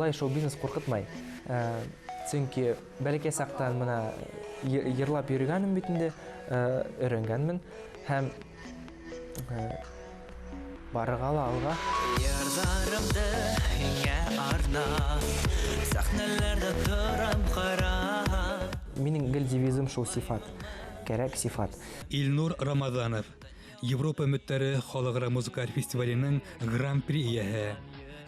Улай шоу-бизнес ҡурҡытмай. Сөнки бәләкәй саҡтан мына йырлап йөрөгәнмен бит инде, өйрәнгәнмен һәм барырға ла алға. Йырҙарымды һиңә арнап, сәхнәләрҙә торам ҡарап. Минең гел девизым шул: сифат. Кәрәк сифат. Илнур Рамазанов, Европа өмөттәре халыҡ-ара музыкаль фестиваленең гран-при эйәһе,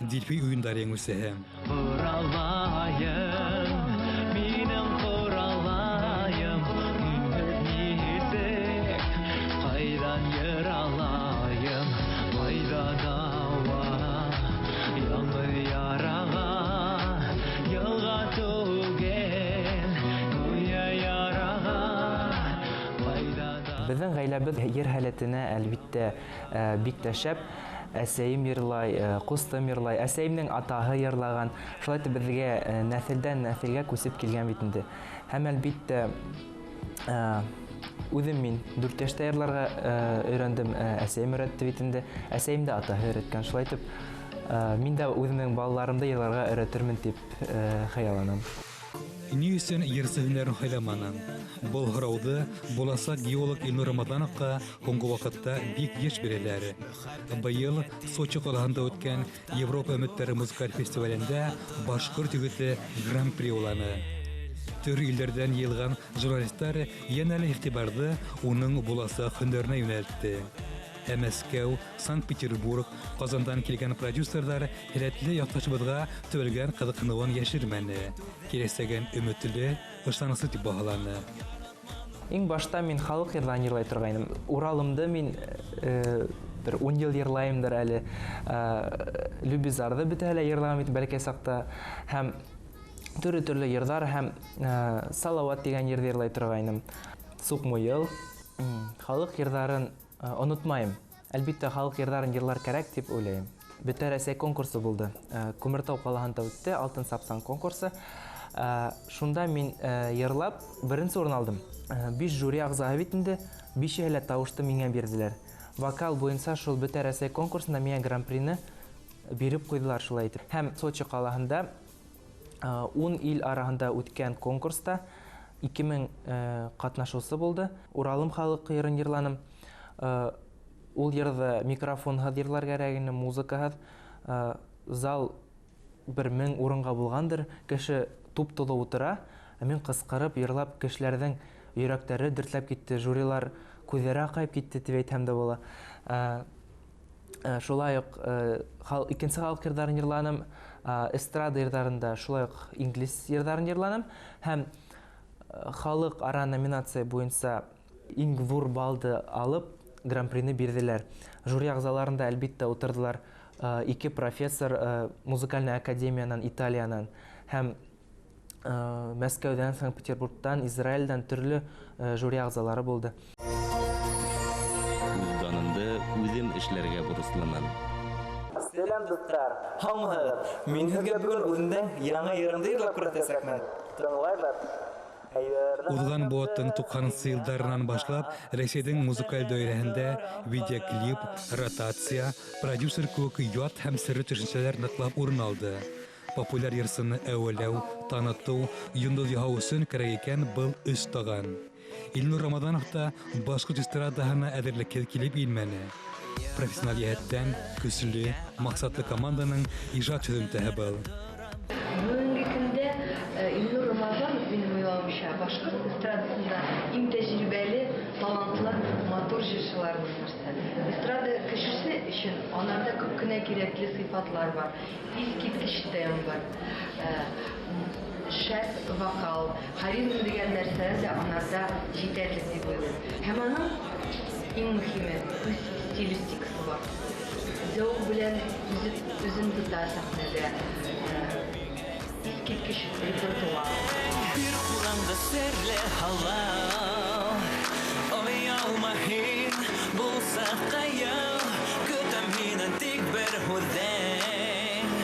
Дельфий уйындары еңеүсеһе. Ҡоралайым, минең ҡоралайым, һинһеҙ нисек, ҡайҙан йыр алайым, ҡайҙа дауа, яңы яраға, йылға түгел, гүйә яраға, ҡайҙа да. Беҙҙең ғаиләбеҙ йыр һәләтенә, әлбиттә, бик тә шәп. Әсәйем йырлай, ҡустым йырлай, әсәйемдең атаһы йырлаған. Шулай итеп беҙгә нәҫелдән нәҫелгә күсеп килгән бит инде. Һәм әлбиттә, үҙем мин 4 йәштә йырларға өйрәндем, әсәйем өйрәтте бит инде. Әсәйем дә атаһы өйрәткән. Шулай итеп, мин дә үҙемдең балаларымды йырларға өйрәтермен тип хыялланам. Ни өсөн йырсы һөнәрен һайламаның? Был һорауҙы буласаҡ геолог Илнур Рамазановҡа һуңғы ваҡытта бик йыш бирәләр. Быйыл Сочи ҡалаһында үткән Европа өмөттәре музыкаль фестивалендә башҡорт егете гран-при яуланы. Төрлө илдәрҙән йыйылған журналистар йәнә лә иғтибарҙы уның буласаҡ һөнәренә йүнәлтте. Ә Мәскәү, Санкт-Петербург, Ҡазандан килгән продюсерҙар һәләтле яҡташыбыҙға төбәлгән ҡыҙыҡһыныуын йәшермәне. Киләсәген өмөтлө, ышаныслы тип баһаланы. Иң башта мин халыҡ йырҙарын йырлай торғайным. Уралымды мин бер 10 йыл йырлайымдыр әле. Любизарҙы бөтәһе лә йырлаған бит бәләкәй саҡта. Һәм төрлө-төрлө йырҙар һәм Салауат тигән йырҙы йырлай торғайным. Суҡмуйыл. Халыҡ йырҙарын онотмайым. Әлбиттә, халыҡ йырҙарын йырлар кәрәк тип уйлайым. Бөтә Рәсәй конкурсы булды. Күмертау ҡалаһында үтте, Алтын Сапсан конкурсы. Шунда мин йырлап беренсе урын алдым. 5 жюри ағзаһы бит инде, бишеһе лә тауышты миңә бирҙеләр. Вокал буйынса шул Бөтә Рәсәй конкурсында миңә гран-прины биреп ҡуйҙылар шулай итеп. Һәм Сочи ҡалаһында 10 ил араһында үткән конкурста ике мең ҡатнашыусы булды. Уралым халыҡ йырын йырланым. Ул йырҙы микрофонһыҙ йырлар кәрәк ине, музыкаһыҙ. Зал бер мең урынға булғандыр, кеше туп-тулы ултыра, ә мин ҡысҡырып йырлап кешеләрҙең йөрәктәре дертләп китте, жюрилар күҙҙәре аҡайып китте тип әйтһәм дә була. Шулай уҡ икенсе халыҡ йырҙарын йырланым, эстрада йырҙарында шулай уҡ инглиз йырҙарын йырланым һәм халыҡ ара номинация буйынса иң ҙур балды алып гран-прины бирҙеләр. Жюри ағзаларында әлбиттә ултырҙылар ике профессор музыкальный академиянан, Италиянан һәм Мәскәүҙән, Санкт-Петербургтан, Израилдән төрлө жюри ағзалары булды. Үҙ данымды үҙем эшләргә бурыслымын. Сәләм, дуҫтар! Һаумыһығыҙ! Мин һеҙгә бөгөн үҙемдең яңы йырымды йырлап күрһәтәсәкмен. Тыңлайбыҙ. Уҙған быуаттың туҡһанынсы йылдарынан башлап Рәсәйҙең музыкаль даирәһендә видеоклип, ротация, продюсер кеүек ят һәм серле төшөнсәләр ныҡлап урын алды. Популяр йырсыны әүәләү, танытыу, йондоҙ яһау өсөн кәрәк икән был өс таған. Илнур Рамазанов та башҡорт эстрадаһына әҙерлекһеҙ килеп инмәне. Профессиональ йәһәттән көслө, маҡсатлы команданың ижад һөҙөмтәһе был. Бөгөнгө көндә Илнур Рамазанов, минең уйлауымса, башҡорт эстрадасында иң тәжрибәле, талантлы, матур йырсыларҙың береһе. Эстрада кешеһе өсөн анарҙа күп кенә кирәкле сифатлар бар, иҫ киткес темп бар, шәп вокал, харизма тигән нәрсә лә анарҙа етерлек тип уйлайым. Һәм аның иң мөһиме үҙ стилистикасы бар. Зәүыҡ белән үҙен тота сәхнәлә. Иҫ киткес репертуар. Бер ҡураңғы серле һалау, оялма һин, булса ҡаяу, көтәм һинән тик бер һүҙҙең.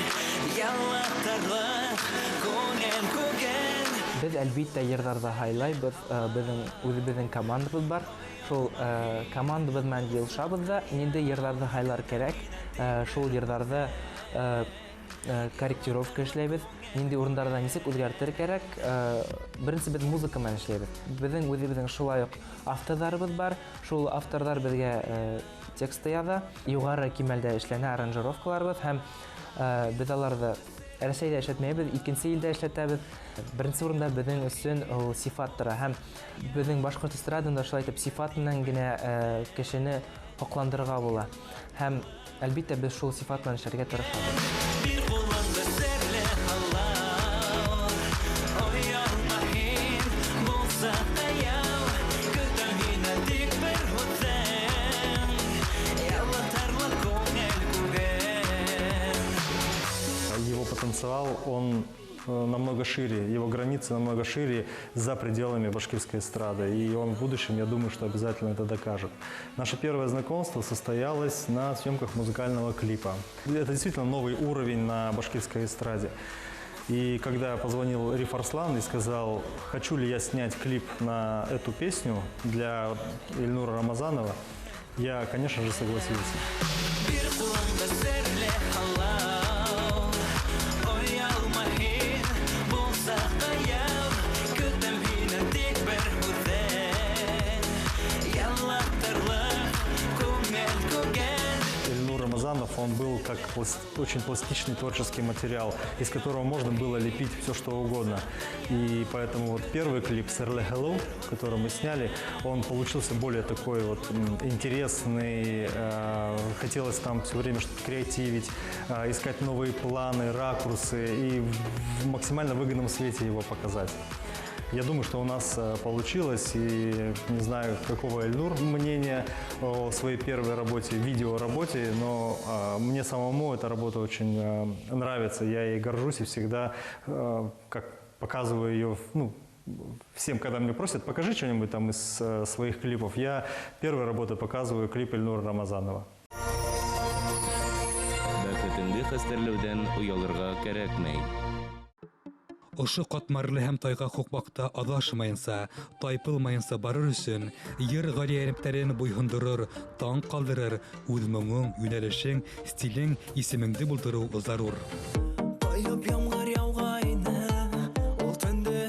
Яллатырлыҡ күңел күген. Беҙ әлбиттә йырҙарҙы һайлайбыҙ, беҙҙең үҙебеҙҙең командабыҙ бар. Шул командабыҙ менән йыйылышабыҙ ҙа, ниндәй йырҙарҙы һайлар кәрәк, шул йырҙарҙы Корректировка эшләйбеҙ. Ниндәй урындарҙа нисек үҙгәртер кәрәк. Беренсе беҙ музыка менән эшләйбеҙ. Беҙҙең үҙебеҙҙең шулай уҡ авторҙарыбыҙ бар. Шул авторҙар беҙгә тексты яҙа. Юғары кимәлдә эшләнә аранжировкаларыбыҙ һәм беҙ аларҙы Рәсәйҙә эшләтмәйбеҙ, икенсе илдә эшләтәбеҙ. Беренсе урында беҙҙең өсөн ул сифат тора һәм беҙҙең башҡорт эстрадында шулай итеп сифат менән генә кешене һоҡландырырға була. Һәм әлбиттә беҙ шул сифат менән эшләргә тырышабыҙ. Его потенциал, он намного шире, его границы намного шире за пределами башкирской эстрады. И он в будущем, я думаю, что обязательно это докажет. Наше первое знакомство состоялось на съемках музыкального клипа. Это действительно новый уровень на башкирской эстраде. И когда позвонил Риф Арслан и сказал, хочу ли я снять клип на эту песню для Ильнура Рамазанова, я, конечно же, согласился. Ильнур Рамазанов, он был как очень пластичный творческий материал, из которого можно было лепить все, что угодно. И поэтому вот первый клип «Серле Hello», который мы сняли, он получился более такой вот интересный. Хотелось там все время что-то креативить, искать новые планы, ракурсы и в максимально выгодном свете его показать. Я думаю, что у нас получилось, и не знаю, какого Ильнур мнения о своей первой работе, видеоработе, но мне самому эта работа очень нравится, я ей горжусь и всегда как показываю ее, ну, всем, когда меня просят, покажи что-нибудь там из своих клипов. Я первой работой показываю клип Ильнура Рамазанова. Бәхетеңде хәстәрләүҙән оялырға кәрәкмәй. Ошо ҡатмарлы һәм тайғаҡ һуҡмаҡта аҙашмайынса, тайпылмайынса барыр өсөн йыр ғәриәнептәрен буйһондорор, таң ҡалдырыр, үҙ моңоң, йүнәлешең, стилең, исемеңде булдырыу зарур. Ҡойоп ямғыр яуғайны ул төндө,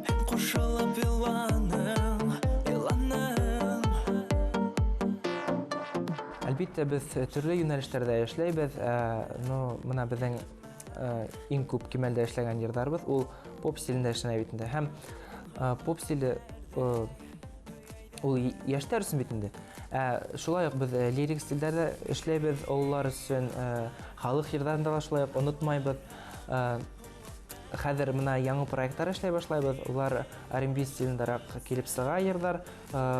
һин ҡушылып иланың, иланың. Әлбиттә, беҙ төрлө йүнәлештәрҙә эшләйбеҙ. Но бына беҙҙең иң күп кимәлдә эшләгән йырҙарыбыҙ ул поп стилендә эшләнә бит инде. Һәм поп стиле ул йәштәр өсөн бит инде. Шулай уҡ беҙ лирик стилдәрҙә эшләйбеҙ, ололар өсөн, халыҡ йырҙарында ла шулай уҡ онотмайбыҙ. Хәҙер бына яңы проекттар эшләй башлайбыҙ. Улар R&B стилендәрәк килеп сыға йырҙар,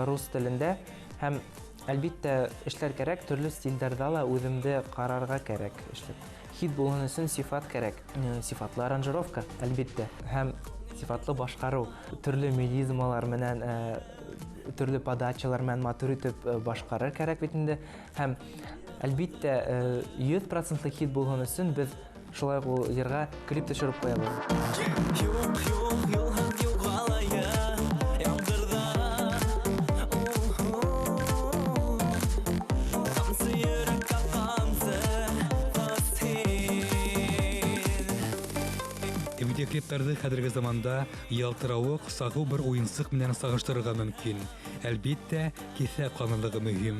рус телендә. Һәм әлбиттә эшләр кәрәк, төрлө стилдәрҙә лә үҙемде ҡарарға кәрәк эшләп. Хит булһын өсөн сифат кәрәк. Сифатлы аранжировка, әлбиттә, һәм сифатлы башҡарыу. Төрлө мелизмалар менән, төрлө подачалар менән матур итеп башҡарыр кәрәк бит инде. Һәм әлбиттә 100% хит булһын өсөн беҙ шулай уҡ ул йырға клип төшөрөп ҡуябыҙ. Юҡ, юҡ, юлһыҙ юғалайым ямғырҙа. Тамсы йөрәккә ҡамсы ҡас һин. Видеоклиптарҙы хәҙерге заманда ялтырауыҡ, сағыу бер уйынсыҡ менән сағыштырырға мөмкин. Әлбиттә, киҫә ҡанлылығы мөһим.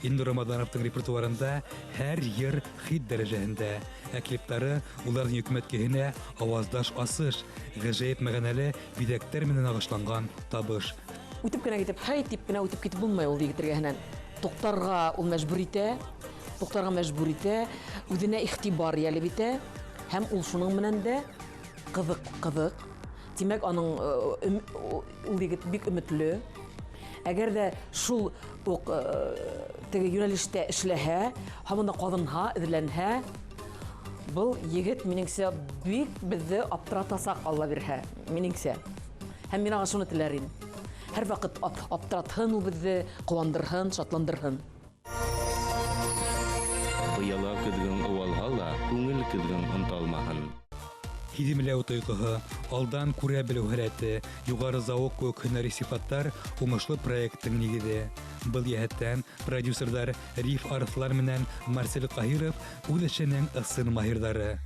Илнур Рамазановтың репертуарында һәр йыр хит дәрәжәһендә, ә клиптары уларҙың йөкмәткеһенә ауаздаш асыш, ғәжәйеп мәғәнәле биҙәктәр менән ағышланған табыш. Үтеп кенә китеп, һәй тип кенә үтеп китеп булмай ул егет эргәһенән. Туҡтарға ул мәжбүр итә, туҡтарға мәжбүр итә, үҙенә иғтибар йәлеп итә һәм ул шуның менән дә ҡыҙыҡ, ҡыҙыҡ. Тимәк, ул егет бик өмөтлө. Әгәр ҙә шул уҡ теге йүнәлештә эшләһә, һаман да ҡаҙынһа, эҙләнһә, был егет минеңсә бик беҙҙе аптыратасаҡ, Алла бирһә, минеңсә. Һәм мин аңа шуны теләр инем. Һәр ваҡыт аптыратһын ул беҙҙе, ҡыуандырһын, шатландырһын. Быяла көҙгөң ыуалһа ла, күңел көҙгөң онталмаһын. Һиҙемләү тойғоһо, алдан күрә белеү һәләте, юғары зауыҡ кеүек һөнәри сифаттар уңышлы проекттың нигеҙе. Был йәһәттән продюсерҙар Риф Арыҫлан менән Марсель Ҡаһиров үҙ эшенең ысын маһирҙары.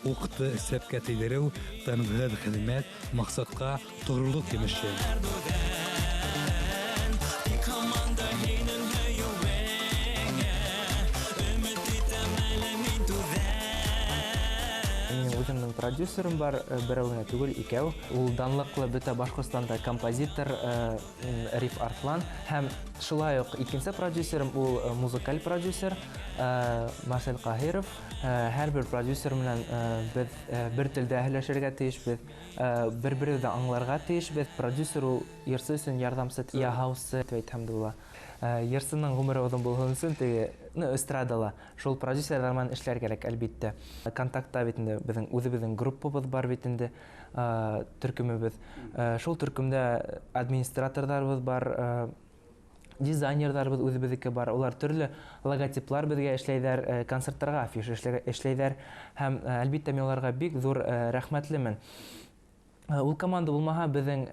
Уҡты сәпкә тейҙереү, тынғыһыҙ хеҙмәт, маҡсатҡа тоғролоҡ емеше. Тик һаман да һинең һөйөүеңә өмөт итәм әле мин түҙәм. Минең үҙемдең продюсерым бар, берәү генә түгел, икәү. Ул данлыҡлы бөтә Башҡортостанда композитор Риф Арҫлан. Һәм шулай уҡ икенсе продюсерым ул музыкаль продюсер Марсель Ҡаһиров. Һәр бер продюсер менән беҙ бер телдә һөйләшергә тейешбеҙ, бер-беребеҙҙе аңларға тейешбеҙ. Продюсер ул йырсы өсөн ярҙамсы, яһаусы тип әйтһәм дә була. Йырсының ғүмере оҙон булһын өсөн теге, эстрадала шул продюсерҙар менән эшләр кәрәк, әлбиттә. Контактта бит инде беҙҙең үҙебеҙҙең группабыҙ бар бит инде, төркөмөбөҙ. Шул төркөмдә администраторҙарыбыҙ бар, дизайнерҙарыбыҙ үҙебеҙҙеке бар. Улар төрлө логотиплар беҙгә эшләйҙәр, концерттарға афиша эшләйҙәр. Һәм, әлбиттә, мин уларға бик ҙур рәхмәтлемен. Ул команда булмаһа, беҙҙең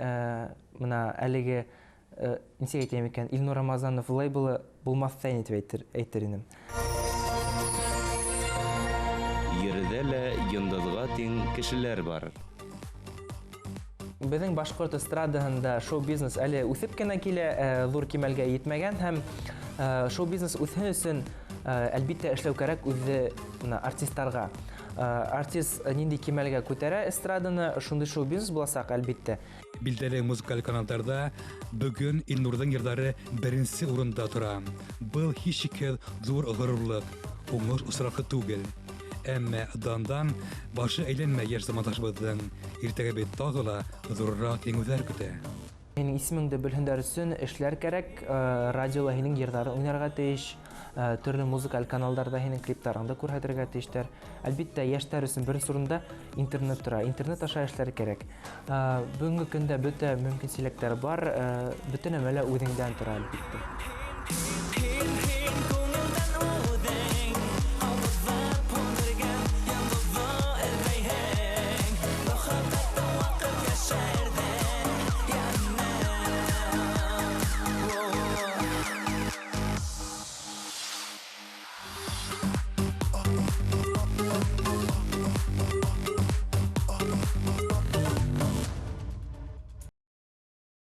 бына әлеге нисек әйтәйем икән, Илнур Рамазанов лейблы булмаҫ та ине тип әйтер инем. Ерҙә лә йондоҙға тиң кешеләр бар. Беҙҙең башҡорт эстрадаһында шоу-бизнес әле үҫеп кенә килә, ҙур кимәлгә етмәгән һәм шоу-бизнес үҫһен өсөн әлбиттә эшләү кәрәк үҙе бына артистарға. Артист ниндәй кимәлгә күтәрә эстраданы, шундай шоу-бизнес буласаҡ, әлбиттә. Билдәле музыкаль каналдарҙа бөгөн Илнурҙың йырҙары беренсе урында тора. Был һис шикһеҙ ҙур ғорурлыҡ, уңыш осраҡлы түгел. Әммә дандан башы әйләнмәй йәш замандашыбыҙҙың. Иртәгә бит тағы ла ҙурыраҡ еңеүҙәр көтә. Һинең исемеңде белһендәр өсөн эшләр кәрәк, радиола һинең йырҙарың уйнарға тейеш, төрлө музыкаль каналдарҙа һинең клиптарыңды күрһәтергә тейештәр. Әлбиттә, йәштәр өсөн беренсе урында интернет тора, интернет аша эшләр кәрәк. Бөгөнгө көндә бөтә мөмкинселектәр бар, бөтә нәмә лә үҙеңдән тора, әлбиттә.